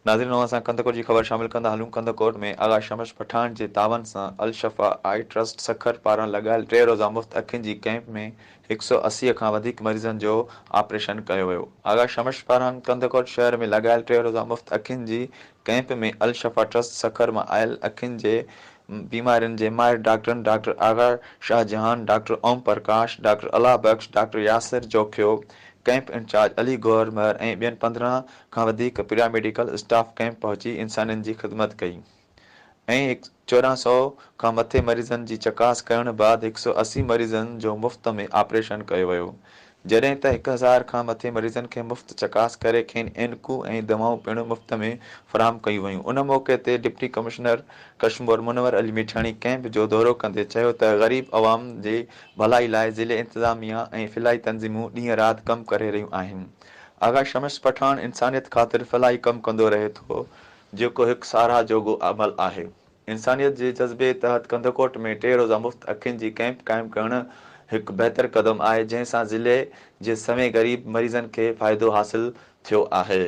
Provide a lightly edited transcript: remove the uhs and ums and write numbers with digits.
ناظرين اوهان سان ڪنڌڪوٽ جي خبر شامل ڪندا هلون. ڪنڌڪوٽ ۾ آغا شمس پٺاڻ جي تعاون سان الشفا آئي ٽرسٽ سکر پاران لڳايل ٽي روزه مفت اکين جي ڪئمپ ۾ 180 کان وڌيڪ مريضن جو آپريشن ڪيو ويو. آغا شمس پاران ڪنڌڪوٽ شهر ۾ لڳايل ٽي روزه مفت اکين جي ڪئمپ ۾ الشفا ٽرسٽ سکر مان آيل اکين جي بيمارين جي ماهر ڊاڪٽرن doctor Agha Shahjahan, doctor Om Prakash, doctor Allah Bakhsh, doctor Yasir Jokhio, camp incharge Ali Gohar Mehar ۽ ٻين 15 کان وڌيڪ پيراميڊيڪل اسٽاف ڪئمپ پهچي انسانين جي خدمت ڪئي ۽ 14 سئو کان مٿي مريضن جي چڪاس ڪرڻ بعد 180 مريضن جو مفت ۾ آپريشن ڪيو ويو، جڏهن ته 1000 کان مٿي مريضن کي مفت چڪاس ڪري کين عينڪون ۽ دوائون پڻ مفت ۾ فراهم ڪيون ويون. ان موقعي تي deputy commissioner Kashmore Munawar Ali Mithiani camp جو دورو ڪندي چيو ته غريب عوام جي ڀلائي لاء ضلعي انتظاميا ۽ فلاحي تنظيمون ڏينهن رات ڪم ڪري رهيون آهن. آغا شمس پٺاڻ انسانيت خاطر فلاحي ڪم ڪندو رهي ٿو، جيڪو هڪ ساراهه جوڳو عمل آهي. انسانيت جي جذبي تحت ڪنڌڪوٽ ۾ ٽي روزه مفت اکين جي ڪئمپ قائم ڪرڻ هڪ بهتر قدم آهي، جنهن سان ضلعي جي سوين غريب مريضن کي فائدو حاصل ٿيو آهي.